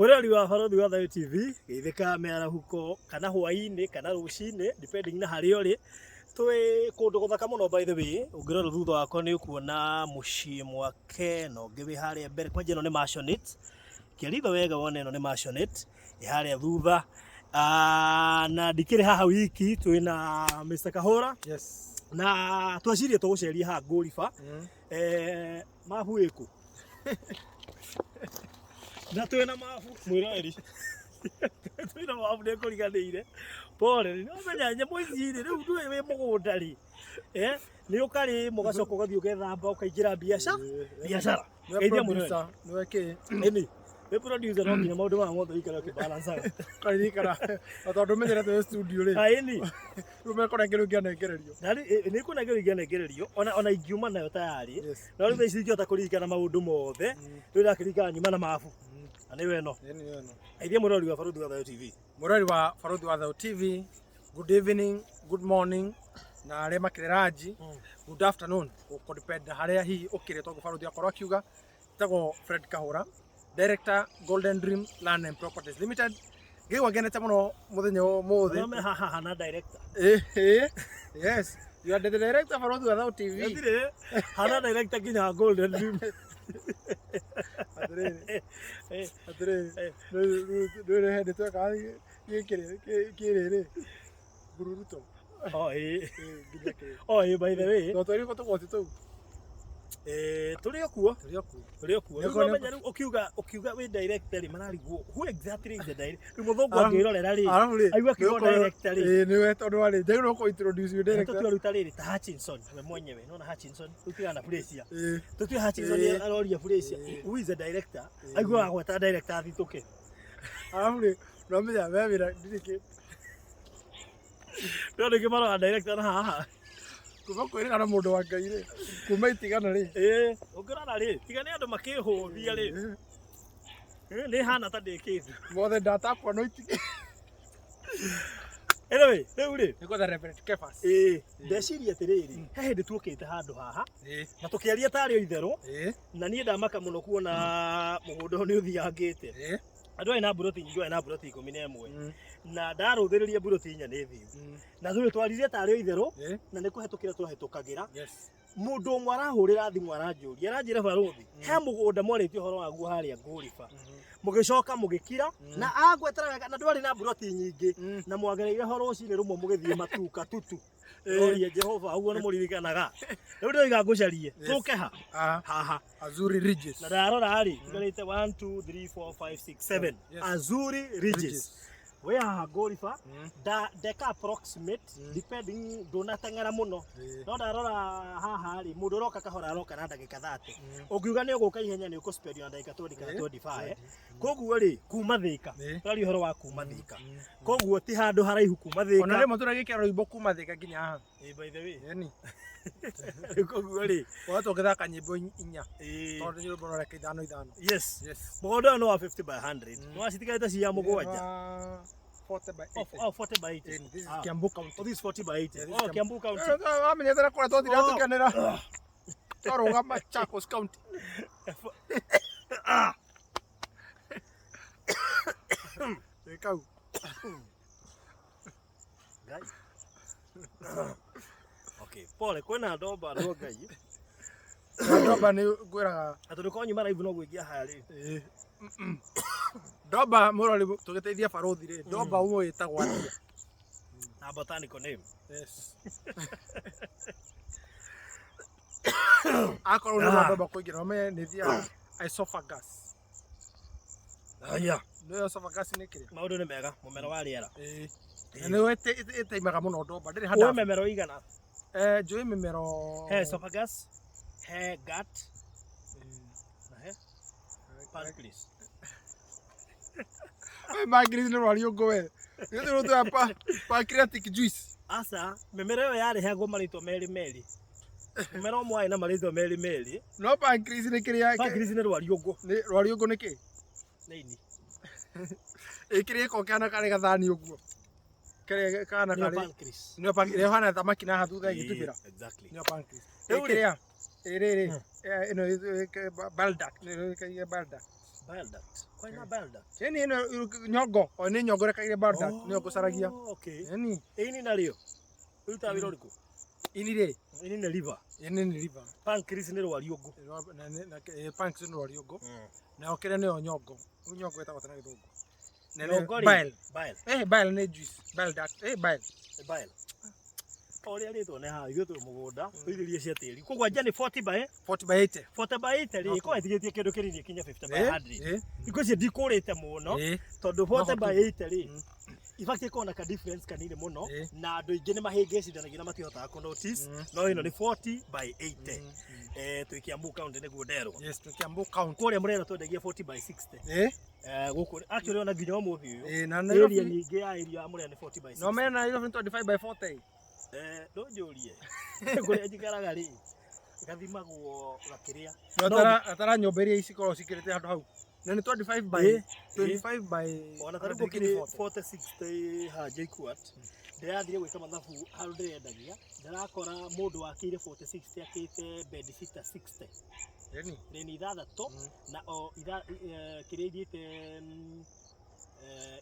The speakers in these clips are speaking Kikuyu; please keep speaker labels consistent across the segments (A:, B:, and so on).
A: Mwĩroreri wa Barũthi wa Thayũ TV, geithĩka mĩarahũko kana hwaĩ-inĩ kana rũcinĩ depending na harĩa ũrĩ. Twĩ kũndũ gũthaka mũno by the way, ũngĩrora thutha wakwa nĩ ũkuona mũciĩ mwake na ũngĩ wĩ harĩa mbere, kwanja ĩno nĩ maisonette. Kia ritho wega wone ĩno nĩ maisonette ĩ harĩa thutha. Ah, na ndikĩrĩ haha wiki, twĩna Mr. Kahũra.
B: Yes.
A: Na tweciria tũgũceria haha Ngũriba. Eh, mabu ĩkũ? Na twĩna mabu mwĩroreri. Twĩna mabu nĩ kũriganĩire. Pole, nĩ ũmenya nyamũ ici rĩ, rĩu ndũĩ wĩ mũgũnda rĩ. Eh, nĩ ũkarĩma ũgacoka ũgathiĩ ũgethamba ũkaingĩra biacara. Biacara.
B: Nĩwe
A: Geithia mwĩroreri.
B: producer, nĩwe kĩ?
A: Ĩni. Wĩ producer no nginya maũndũ maya mothe ũikare ũkĩbalancaga.
B: Karirikana. Na tondũ menyerete wĩ studio rĩ.
A: Ĩni.
B: Rĩu mekũnengerwo ingĩanengererio.
A: Na rĩ nĩ kũnengerwo ingĩanengererio ona ingiuma nayo tayarĩ.
B: Yes.
A: No rĩu thaa ici ingĩhota kũririkana maũndũ mothe. Rĩu ndakĩririkana nyuma na mabu. Na nĩyo ĩno.
B: Ĩni nĩyo ĩno.
A: Geithia mwĩroreri wa Barũthi wa Thayũ TV.
B: Mũrori wa Barũthi wa Thayũ TV, good evening, good morning, na arĩa makĩrĩ ranji, good afternoon, gũkũ depend na harĩa hihi ũkĩrĩ tondũ Barũthi akorwo akiuga, njĩtagwo Fred Kahũra, Director Golden Dream Land and Properties Limited. Ngĩigua ngenete mũno mũthenya wa ũmũthĩ.
A: Thome haha hana director.
B: Eh, eh, yes, you are the director Barũthi wa Thayũ TV.
A: Gũtirĩ hana director nginya Golden Dream.
B: Atĩrĩrĩ,
A: Eh,
B: atĩrĩrĩ,
A: eh.
B: ndũrĩ hĩndĩ twekaga gĩkĩrĩ kĩrĩrĩ mbururuto.
A: Oh, ĩĩ.
B: Eh, nginya kĩ.
A: Oh, ĩĩ, by the way.
B: Twatwarirwo tũgoti tũu.
A: Eh, tũrĩ o kuo.
B: Tũrĩ o kuo.
A: Tũrĩ o kuo.
B: Nĩ
A: Rĩu
B: kũrĩ-
A: ũmenya rĩu ũkiuga wĩ director rĩ mararigwo who exactly is the director. Rĩu mũthũngũ
B: Arabu-
A: angĩrorera rĩ.
B: Arabu rĩ,
A: Aigua kiugo
B: nĩũkorwo-
A: director rĩ.
B: Ĩĩ, nĩwe tondũ warĩ njagĩrĩirwo kũ introduce you director.
A: Tũtue rĩu ta rĩrĩ ta Hutchinson we mwenyewe nona Hutchinson rĩu tigana na Fraser.
B: Ĩĩ.
A: Tũtue Hutchinson
B: Ĩĩ.
A: aroria Fraser
B: Ĩĩ.
A: who is the director.
B: Ĩĩ.
A: Aigua agweta director athitũke.
B: Arabu rĩ, nĩwamenya we wĩra ndirĩ kĩ
A: No nĩkĩ marora director na haha.
B: kuma kwĩrĩgana mũndũ wa Ngai rĩ, kuma itigana rĩ.
A: Ĩĩ, ũngĩrora rĩ, tiga nĩ andũ makĩhũthia rĩ. Ĩĩ, nĩ hana ta ndĩ kĩndũ.
B: Mothe ndatakwa no itige.
A: Anyway, rĩu rĩ,
B: Nĩ gwetha Reverend Kefas.
A: ĩĩ, ndeciria atĩrĩrĩ, he hĩndĩ tuokĩte handũ haha
B: Ĩĩ.
A: na tũkĩaria tarĩ o itherũ
B: Ĩĩ.
A: na niĩ ndamaka mũno kuona mũgũnda ũyũ nĩ ũthiangĩte.
B: Ĩĩ.
A: Andũ arĩ na mburoti nyingĩ, arĩ na mburoti 11
B: Mm.
A: na ndarũthĩrĩria mburoti 4 nĩ thiu. Na rĩu twaririe tarĩ o itherũ
B: Ĩĩ.
A: na nĩ kũhetũkĩra twahĩtũkagĩra.
B: Yes.
A: Mũndũ ũmwe arahũrĩra thimũ aranjũria aranjĩra barũthi he mũgũnda mwarĩtie ũhoro waguo harĩa Ngũriba mũgĩcoka mũgĩkira na agwetera wega na ndwarĩ na mburoti nyingĩ na mwagereire ho rũcinĩ rũmwe mũgĩthiĩ matuka tutu rorie Jehova ũguo nĩ mũririkanaga rĩu ndĩroiga ngũcarie tũke ha
B: Ah,
A: haha
B: Azuri Ridges.
A: na ndarora rĩ tigarĩte 1 2 3 4 5 6 7
B: Yes.
A: Azuri Ridges
B: Ridges.
A: wĩ haha Ngũriba
B: Mm.
A: ndeka approximate depending ndũnateng'era mũno
B: Ĩĩ.
A: no ndarora haha rĩ mũndũ ũroka kahora aroka na ndagĩka 30
B: Mm.
A: ũngiuga nĩ ũgũka ihenya nĩ ũkũspend na ndagĩka 20 kana
B: Ĩĩ.
A: 25 koguo rĩ kuma Thĩka
B: Ĩĩ.
A: twaria ũhoro wa kuma Thĩka koguo ti handũ haraihu kuma
B: Ona
A: Thĩka
B: rĩmwe tũragĩkĩra rwĩmbo kuma Thĩka nginya haha.
A: Ĩĩ, by the way
B: Ĩni.
A: Rĩu koguo rĩ
B: Ũgatũ ũgĩthaka nyĩmbo 4.
A: ĩĩ,
B: Tondũ nyĩmbo no reke 5 5.
A: yes
B: Yes.
A: mũgũnda ũyũ nĩ wa 50 by 100 nĩ wacitigarĩte cia 7
B: 40 by 80.
A: Oh, 40 by 80.
B: Ĩni, this is
A: Ah.
B: Kiambu County.
A: Oh, this is 40 by 80.
B: Yeah, this is
A: Oh, Kiambu County.
B: Wamenyetera kũrĩa twathire
A: Oh.
B: tũkenera. Twarũgama Machakos County.
A: Ah.
B: Ĩ kau.
A: Ngai. Okay, pole kwĩna ndomba andũ a Ngai.
B: Ndomba nĩ ngwĩraga
A: Na tondũ korwo nyuma live no gwĩkia haya rĩ.
B: Ĩĩ. Ndomba mũrori tũgĩteithia barũthi rĩ, ndomba ũmwe ĩtagwo atĩa?
A: Na botanical name.
B: Yes. Akorwo nĩ
A: Ah.
B: ndomba kũingĩra ũmenye nĩ thiaga esophagus.
A: Haya.
B: Nĩ esophagus nĩ kĩrĩa?
A: Maũndũ nĩ mega, mũmero wa rĩera.
B: Ĩĩ. Na nĩyo ĩteimaga mũno ndomba, ndĩrĩ
A: Ũĩ
B: handabu.
A: mĩmero igana.
B: Eh, njũĩ mĩmero
A: He esophagus, he gut, na he pancreas.
B: We pancreas nĩ rwariũngũ we. Githĩ rũtũya pancreatic juice.
A: Aca, mĩmero ĩyo yarĩhagwo marĩtwa merĩ merĩ. Mũmero ũmwe warĩ na marĩtwa merĩ merĩ.
B: No pancreas nĩ kĩrĩa
A: Pancreas nĩ rwariũngũ.
B: nĩ rwariũngũ nĩ kĩ?
A: Nĩ ini.
B: Ĩ kĩrĩa gĩkoragwo kĩhana karĩ gathani ũguo. Kĩrĩa kahana
A: Nĩyo
B: karĩ
A: pancreas.
B: nĩyo pancreas ĩrĩa ĩhana thamaki na haha thutha ĩgĩtubĩra.
A: Ĩĩ, Exactly.
B: Nĩyo pancreas.
A: Rĩu
B: Ĩ
A: rĩ-
B: kĩrĩa ĩ rĩrĩ ĩno ĩ- bile duct nĩ ĩrĩa bile duct.
A: Bile duct. Kwani na bile duct?
B: Ĩni ĩno nyongo, o nĩ nyongo rekaire bile duct, nĩyo ngũcaragia.
A: Oh, okay.
B: Ĩni.
A: Ini narĩo ĩrutaga wĩra ũrĩkũ?
B: Ini rĩ?
A: Ini nĩ liver.
B: Ini nĩ liver.
A: Pancreas nĩ rwariũngũ.
B: Pancreas nĩ rwariũngũ. Nayo kĩrĩa nĩyo nyongo. Rĩu nyongo ĩtagwo atĩa na gĩthũngũ? Na nĩyo
A: Nyongo rĩ?
B: Bile.
A: Bile.
B: Bile nĩ juice. Bile duct. Bile.
A: Bile. O ũrĩa rĩtwa nĩ haha ithuĩ twĩ mũgũnda tũirĩrie cia tĩri. Koguo anja nĩ 40 by
B: 40 by 80.
A: 40 by 80 rĩ, ĩkorwo ĩtigĩtie kĩndũ kĩnini kinya 50 by 100. Thikũ ici ndikũrĩte mũno tondũ 40 by 80 rĩ, in fact ĩkoragwo na ka difference kanini mũno na andũ aingĩ nĩ mahĩngĩcithanagia na matihotaga kũ notice, no ĩno nĩ 40 by 80. Twĩ Kiambu County nĩguo nderwo.
B: Yes, twĩ Kiambu County.
A: Kũrĩa mũrera twendagia 40 by 60. Gũkũ actually ona nginya ũmũthĩ ũyũ.
B: Na
A: Area
B: Nairobi.
A: nyingĩ ya area ya Mũrera nĩ 40 by 60.
B: No mena Nairobi nĩ 25 by 40.
A: Ndũnjũrie. Kũrĩa njikaraga rĩ, gathimagwo gakĩrĩa.
B: Atara nyũmba iria cikoragwo cikĩrĩte handũ hau. Na nĩ 25 by 25 by
A: Ona ta rĩu gũkĩrĩ 40 60 haha JKUAT. Ndĩrathire gwĩka mathabu handũ ndĩrendagia, ndĩrakora mũndũ wakĩire 40 60 akĩte bed sitter 60.
B: Ĩni.
A: Rĩni ithathatũ na o itha kĩrĩa ithiĩte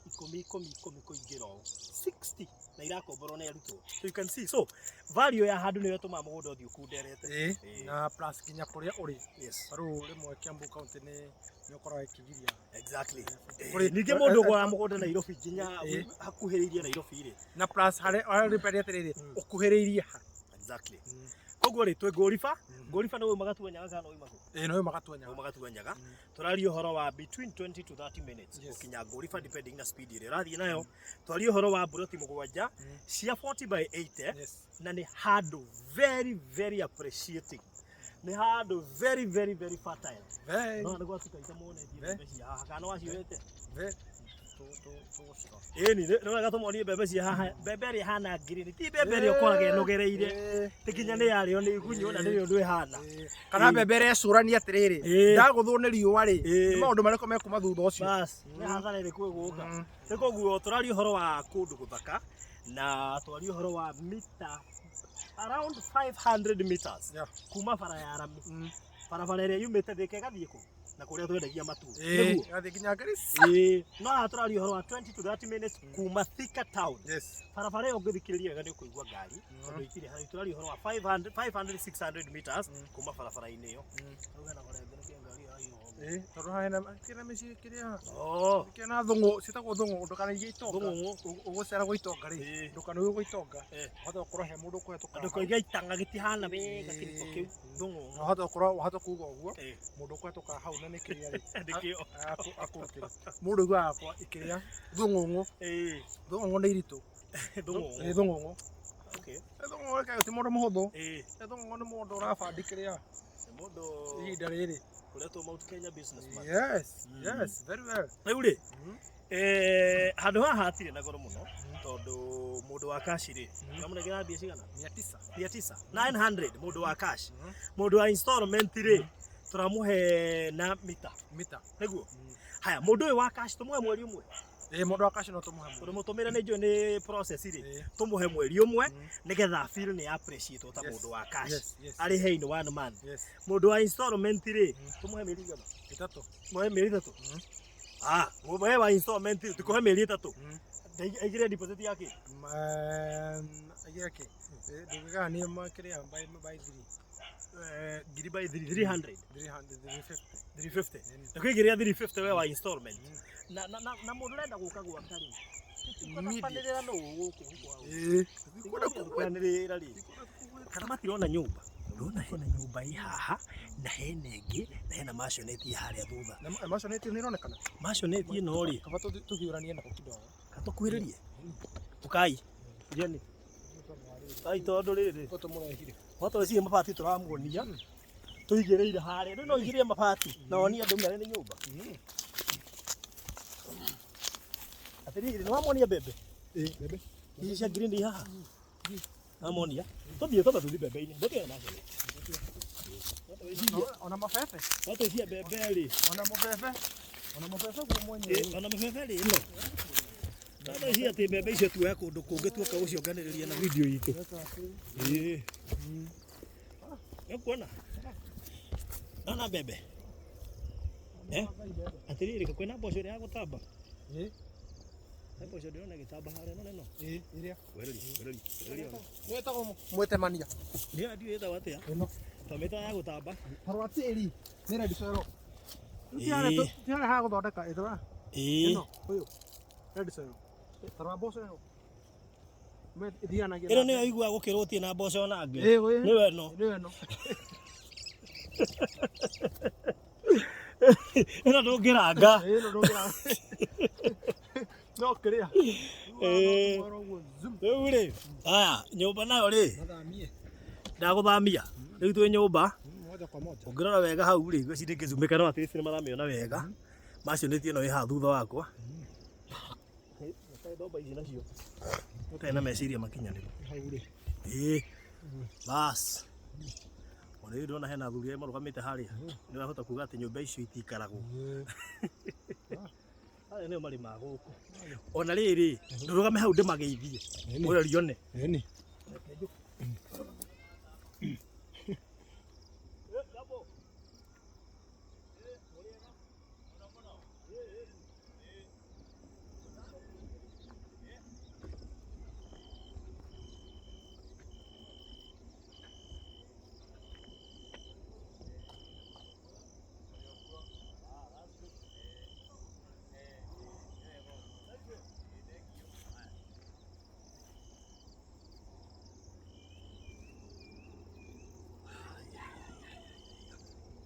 A: ikũmi ikũmi ikũmi kũingĩra ũũ 60 na irakomborwo nĩ arutwo. So you can see, so value ya handũ nĩyo ĩtũmaga mũgũnda ũthiĩ ũkunderete.
B: Na plus nginya kũrĩa ũrĩ.
A: Yes.
B: Tarĩu rĩmwe Kiambu County nĩ ũkoraga ĩkĩgiria.
A: Exactly.
B: Kũrĩ-
A: Ningĩ mũndũ ũgũraga mũgũnda Nairobi nginya hakuhĩrĩirie Nairobi rĩ.
B: Na plus harĩa harĩa atĩrĩrĩ, ũkuhĩrĩirie ha.
A: Exactly. Koguo rĩ twĩ Ngũriba, Ngũriba nĩ umaga Tuanyaga kana uima kũ?
B: Ĩĩ, no umaga Tuanyaga.
A: Umaga Tuanyaga. Tũraria ũhoro wa between 20 to 30 minutes gũkinya Ngũriba depending na speed ĩrĩa ũrathiĩ nayo. Twaria ũhoro wa mburoti mũgwanja cia 40 by 80 na nĩ handũ very very appreciating. Nĩ handũ very very very fertile.
B: Very.
A: No nĩ gwatuka itamuonetie mbembe cia haha kana waciũrĩte?
B: Very.
A: Ĩni, nĩ wega tũmonie mbembe cia haha. Mbembe ĩrĩa ĩhana green, ti mbembe ĩrĩa ũkoraga ĩnogereire. Ti nginya nĩ yarĩo nĩ igunyũ na ndĩrĩ ũndũ ĩhana.
B: Kana mbembe ĩrĩa ĩcũrania atĩrĩrĩ, ndagũthwo nĩ riũa rĩ, nĩ maũndũ marĩkũ mekuma thutha ũcio?
A: Bas, nĩ hathara ĩrĩkũ ĩgũka. Nĩ koguo tũraria ũhoro wa kũndũ gũthaka na twaria ũhoro wa mita around 500 meters kuma bara ya rami. Barabara ĩrĩa yumĩte Thika ĩgathiĩ kũ? Na kũrĩa twendagia matumbĩ. Nĩguo?
B: Ĩgathiĩ nginya Garissa.
A: No haha tũraria ũhoro wa 20 to 30 minutes kuma Thika town.
B: Yes.
A: Barabara ĩyo ũngĩthikĩrĩria wega nĩ ũkũigua ngari tondũ itirĩ harĩa. Tũraria ũhoro wa 500 500 600 meters kuma barabara-inĩ ĩyo. Hau hena barenge nĩkĩo ngari ĩraiywo.
B: Tondũ haha hena kĩna mĩciĩ kĩrĩa.
A: Oh.
B: Kĩna thũng'ũ, ciĩtagwo thũng'ũ, ndũkanaiye itonga.
A: Thũng'ũ.
B: Ũgũcera gwa itonga rĩ, ndũkanaiye gwa itonga. Wahota gũkorwo he mũndũ ũkũhetũka.
A: Ndũkoige itanga gĩtihana wega kĩriko kĩu. Thũng'ũ.
B: Na wahota gũkorwo, wahota kuga ũguo, mũndũ ũkũhetũka hau na nĩ kĩrĩa rĩ.
A: Nĩkĩo.
B: Akũrutĩra. Mũndũ aiguaga kwa ikĩrĩa thũng'ũng'ũ. Thũng'ũng'ũ nĩ iritũ.
A: Thũng'ũng'ũ.
B: Thũng'ũng'ũ.
A: Okay.
B: Thũng'ũng'ũ rĩ ti mũndũ mũhũthũ. Thũng'ũng'ũ nĩ mũndũ ũrabandi kĩrĩa.
A: Nĩ mũndũ
B: ihinda rĩrĩ.
A: Ũretwo Mount Kenya businessman.
B: Yes, yes, very well.
A: Rĩu rĩ, handũ haha hatirĩ na goro mũno tondũ mũndũ wa cash rĩ, ũramũnengera mbia cigana?
B: 900.
A: 900. 900 mũndũ wa cash. Mũndũ wa installment rĩ, tũramũhe na mita.
B: Mita.
A: Nĩguo? Haya, mũndũ ũyũ wa cash tũmũhe mweri ũmwe.
B: Mũndũ wa cash no tũmũhe mweri.
A: Tondũ mũtũmĩre nĩ njũĩ nĩ process rĩ, tũmũhe mweri ũmwe nĩgetha feel nĩ appreciate ta mũndũ wa cash.
B: Yes, yes.
A: Arĩhe in one month.
B: Yes.
A: Mũndũ wa installment rĩ, tũmũhe mĩeri igana?
B: Ĩtatũ.
A: Mũhe mĩeri ĩtatũ? Ah, mũhe wa installment rĩ, tũkũhe mĩeri ĩtatũ. Aigĩre deposit yake?
B: Aigĩre kĩ? Ndũngĩgaga nĩ kĩrĩa by 3.
A: Ngiri by 3, 300.
B: 300, 350.
A: 350. Ndũkũigĩrĩra 350 we wa installment. Na na na na mũndũ ũrenda gũka gwaka rĩ, tũkwanĩrĩra nũ gũkũ kwao. Tũkwanĩrĩra rĩ. Kana matirona nyũmba. Ndona hena nyũmba ĩ haha na hena ĩngĩ na hena maisonette harĩa thutha.
B: Na maisonette nĩ ĩronekana?
A: Maisonette ĩno rĩ.
B: Kaba tũhiũranie nako kidogo.
A: Katũkuhĩrĩrie. Ũkai. Jeni. Ai tondũ rĩrĩ.
B: Tũmũrehire.
A: Wata ũcio mabati tũramuonia. Tũigĩrĩire harĩa. Rĩu no ũigĩrĩre mabati na wonie andũ mere nĩ nyũmba. Atĩrĩrĩ, nĩ wamonia mbembe?
B: Mbembe.
A: Ici cia green i haha? Wamonia? Tũthiĩ twambe tũthiĩ mbembe-inĩ. Ndũkĩona macio.
B: Ona mabebe.
A: Wata ũcio mbembe rĩ.
B: Ona mabebe. Ona mabebe guo mwenyewe.
A: Ona mabebe rĩ ĩno. Wata ũcio atĩ mbembe icio tuoe kũndũ kũngĩ tuoka gũcionganĩrĩria na video itũ. Nĩũkuona? Nona mbembe? Eh? Atĩrĩrĩ, kwĩna mboco ĩrĩa ya gũtamba?
B: Ĩĩ.
A: He mboco ndĩrona ĩgĩtamba harĩa no neno.
B: Ĩĩ, ĩrĩa.
A: Wereri, wereri, wereri ona.
B: Nĩ ĩtagwo mwĩtemania.
A: Ndio ndiũĩ ĩtagwo atĩa.
B: Ĩno.
A: Twamĩtaga ya gũtamba.
B: Tarora tĩri nĩ red soil.
A: Ĩĩ.
B: Tiarĩ ha gũthondeka ĩthũra.
A: Ĩĩ.
B: Ĩno, ũyũ. Red soil. Tarora mboco ĩno. Ĩthianagia.
A: Ĩno nĩyo iguaga gũkĩrwo ũtirĩ na mboco ona ngĩ.
B: Ĩĩ, ĩĩ.
A: Nĩyo ĩno.
B: Nĩyo ĩno.
A: Ĩno ndũngĩranga.
B: Ĩno ndũngĩranga. No kĩrĩa.
A: Ĩĩ. Rĩu rĩ, aya nyũmba nayo rĩ,
B: Mathamie.
A: ndagũthamia. Rĩu twĩ nyũmba.
B: Moja kwa moja.
A: Ũngĩrora wega hau rĩ, ngwĩciria ngĩcumĩka no at least nĩ maramĩona wega. Macionĩtie ĩno ĩ haha thutha wakwa. Ndomba ici nacio. Ũtarĩ na meciria makinyanĩru.
B: Hau rĩ.
A: Ĩĩ. Bas. Ona rĩu ndĩrona hena athuri erĩ marũgamĩte harĩa. Nĩ ũrahota kuga atĩ nyũmba icio itiikaragwo. Aya nĩo marĩ ma gũkũ. Ona rĩrĩ, ndũrũgame hau ndĩmageithie. Ũrori one.
B: Ĩni.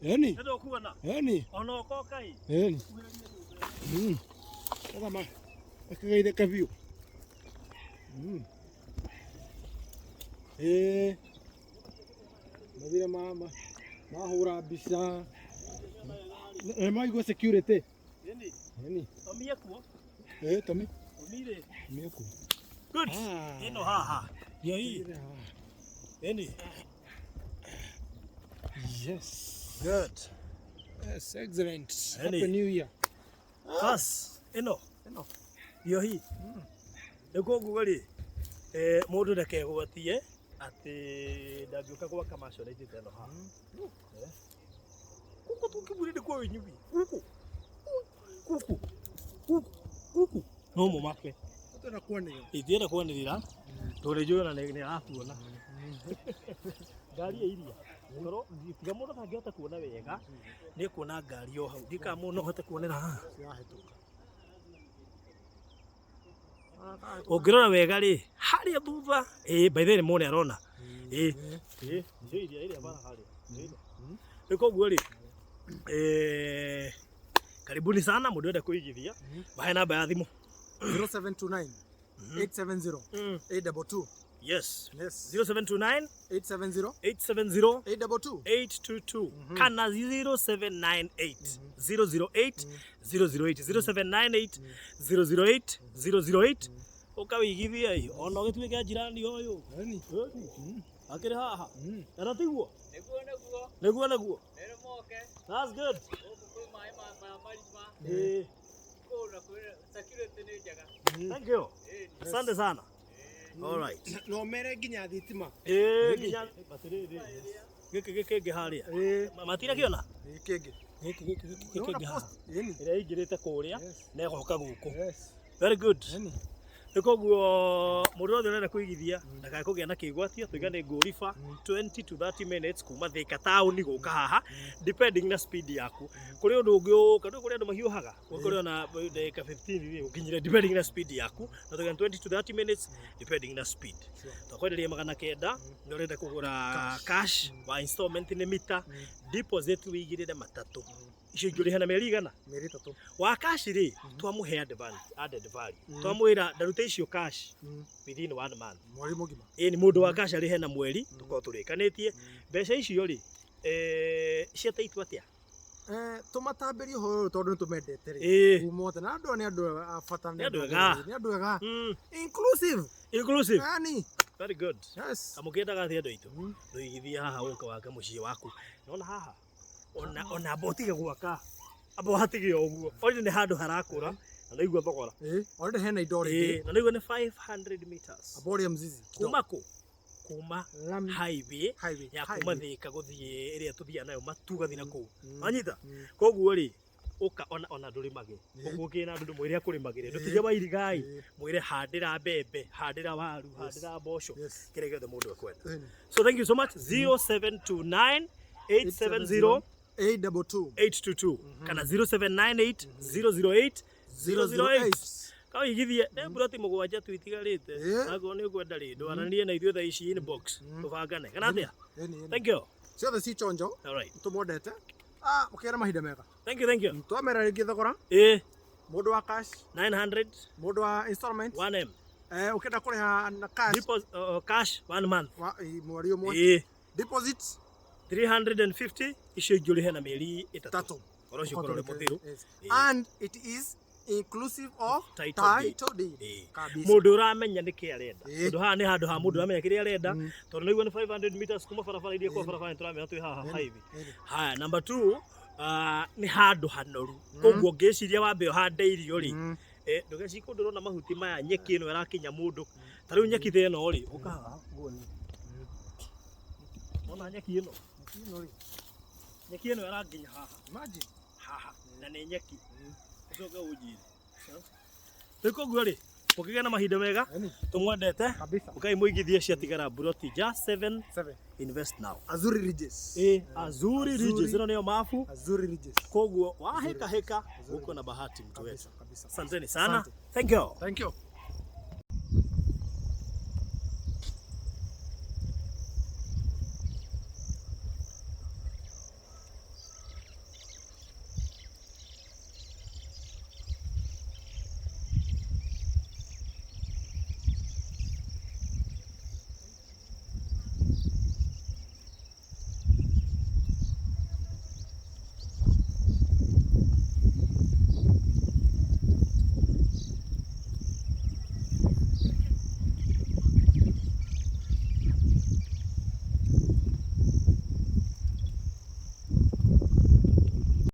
B: Ĩni.
A: Nĩ ndũkuona.
B: Ĩni.
A: Ona ũkoka ĩ.
B: Ĩni. Tazama. Akĩgeithĩka biũ. Ĩĩ. Mathire mahũra mbica. Nĩ maigua security.
A: Ĩni.
B: Ĩni.
A: Tomi ekuo.
B: Ĩĩ, Tomi.
A: Tomi rĩ.
B: Tomi ekuo.
A: Good. Ĩno haha. Ndio hii. Ĩni.
B: Yes.
A: Good.
B: Yes, excellent.
A: Ĩni.
B: Happy New Year.
A: Bas, ĩno.
B: Ĩno.
A: Ndio hii. Rĩu koguo rĩ, mũndũ ndakegwatie atĩ ndangĩũka gwaka maconete ta ĩno haha. Gũkũ tũngĩmwĩra nĩ kwa inyuĩ. Gũkũ. Gũkũ. Gũkũ. Gũkũ. No mũmake.
B: Tũrenda kwanĩrĩra.
A: Ithienda kwanĩrĩra tondũ nĩ njũĩ ona nĩ aratuona. Ngari ya iria. Korwo tiga mũndũ atangĩhota kuona wega nĩ kuona ngari o hau. Ndiũĩ kana mũndũ no ahote kuonera haha.
B: Cirahĩtũka.
A: Ũngĩrora wega rĩ, harĩa thutha, ĩĩ by the way nĩ muone arona. Ĩĩ. Ĩĩ, nĩcio iria ĩrĩa bara harĩa. Rĩu koguo rĩ, karibuni sana mũndũ ũrenda kũigithia, mahe namba ya thimũ.
B: 0729 870 822.
A: Yes.
B: Yes.
A: 0729
B: 870
A: 870
B: 822.
A: 822 kana 0798 008 008 0798 008 008 ũkawĩigithia ĩ ona ũgĩtuĩke njirani ũyũ
B: Ĩni.
A: akĩrĩ haha kana tiguo
C: Nĩguo nĩguo,
A: nĩguo nĩguo
C: nĩ moke,
A: that's good
C: gũkũ kwĩ maĩ ma marima,
A: Ĩĩ.
C: kũu na kwĩ security nĩ njega.
A: Thank you.
C: Ĩni.
A: Asante sana. All right.
B: No mere nginya thitima.
A: Ĩĩ nginya atĩrĩrĩ gĩkĩ gĩkĩngĩ harĩa.
B: Ĩĩ.
A: Matirakĩona?
B: Ĩĩ kĩngĩ.
A: Gĩkĩ gĩkĩ gĩkĩ gĩkĩngĩ haha.
B: Ĩni.
A: Ĩrĩa ĩingĩrĩte kũrĩa
B: Yes.
A: na ĩgoka gũkũ.
B: Yes.
A: Very good.
B: Ĩni.
A: Nĩ koguo mũndũ wothe ũrenda kũigithia ndakae kũgĩa na kĩgwatio tuiga nĩ ngũriba 20 to 30 minutes kuma Thika taũni gũka haha depending na speed yaku. Kũrĩ ũndũ ũngĩ ũka ndũĩ kũrĩ andũ mahiũhaga ũkore ona ndagĩka 15 rĩ ũkinyire depending na speed yaku na tuiga 20 to 30 minutes depending na speed. Twakwenderia 900 nĩ ũrenda kũgũra cash wa installment nĩ mita deposit wĩigĩrĩre matatũ icio ingĩ ũrĩhe na mĩeri igana
B: Mĩeri ĩtatũ.
A: wa cash rĩ twamũhe advance added value twamwĩra ndarute icio cash within one month.
B: Mweri mũgima.
A: Ĩĩ nĩ mũndũ wa cash arĩhe na mweri tũkorwo tũrĩkanĩtie mbeca icio rĩ ciataitwo atĩa?
B: Tũmatambĩrie ũhoro ũyũ tondũ nĩ tũmendete rĩ.
A: Ĩĩ.
B: Kuma othe na andũ aya nĩ andũ a bata
A: Nĩ andũ ega.
B: Nĩ andũ ega. Inclusive.
A: Inclusive.
B: Yani.
A: Very good.
B: Yes.
A: Kamũkĩendaga atĩa andũ aitũ? Ndũigithie haha ũka wake mũciĩ waku. Nona haha ona amba ũtige gwaka amba ũhatige o ũguo already nĩ handũ harakũra na nĩigua thogora.
B: Ĩĩ, already hena indo already.
A: Ĩĩ, na nĩigua nĩ 500 meters.
B: Amba ũrĩe mzizi.
A: Kuma kũ? Kuma
B: Lami.
A: highway
B: Highway.
A: ya kuma
B: Highway.
A: Thika gũthiĩ ĩrĩa tũthiaga nayo Matu gathiĩ na kũu. Wanyita? Koguo rĩ Ũka ona ndũrĩmage. Ũkũngĩ na andũ mwĩre akũrĩmagĩre.
B: Ĩĩ.
A: Ndũtige wa irigai.
B: Ĩĩ.
A: Mwĩre handĩra mbembe, handĩra waru, handĩra mboco. Kĩrĩa gĩothe mũndũ ekwenda. So thank you so much. 0729 870
B: 822
A: 822 kana 0798 008 008. Kawigithie nĩ mburoti 7 tu itigarĩte. Akorwo nĩ ũkwenda rĩ, ndwaranĩrie na ithuĩ thaa ici inbox tũbangane kana atĩa. Thank you.
B: Ciothe ci chonjo.
A: All right.
B: Tũmwendete, ũkĩra mahinda mega.
A: Thank you, thank you.
B: Twamera rĩngĩ thogora. Mũndũ wa cash,
A: 900
B: mũndũ wa installment,
A: 1M.
B: Ũkĩenda kũrĩha na cash,
A: Deposit, cash 1 month.
B: Wa mweri ũmwe. Deposit
A: 350, icio ingĩ ũrĩhe na mĩeri 3.
B: Tatu.
A: Ũhoro ũcio ũkorwo ũrĩ mũthiru.
B: Yes. And it is inclusive of
A: title deed.
B: Title deed. Kabisa.
A: Mũndũ ũramenya nĩkĩ arenda. Tondũ haha nĩ handũ ha mũndũ ũramenya kĩrĩa arenda, tondũ nĩguo nĩ 500 meters kuma barabara iria kwa barabara nĩtũramenya twĩ haha highway. Haya, number 2, nĩ handũ hanoru, koguo ngĩciria wambe ũhande irio rĩ, ndũgeci kũndũ ũrona mahuti maya, nyeki ĩno ĩrakinya mũndũ ta rĩu nyeki ta ĩno rĩ, ũka haha nguonie. Wona nyeki ĩno? Nyeki ĩno ĩranginya haha.
B: Imagine.
A: Haha na nĩ nyeki, ũcoke ũnjĩre. Rĩu koguo rĩ, mũkĩgĩa na mahinda mega. Tũmwendete.
B: Kabisa.
A: Ũkai mũigithie, ciatigara mburoti just 7.
B: Seven.
A: Invest now.
B: Azuri Ridges.
A: Azuri Ridges, ĩno nĩyo mabu.
B: Azuri Ridges.
A: Koguo wahĩkahĩka uko na bahati, mtu wetu.
B: Kabisa, kabisa.
A: Asanteni sana.
B: Asante.
A: Thank you.
B: Thank you.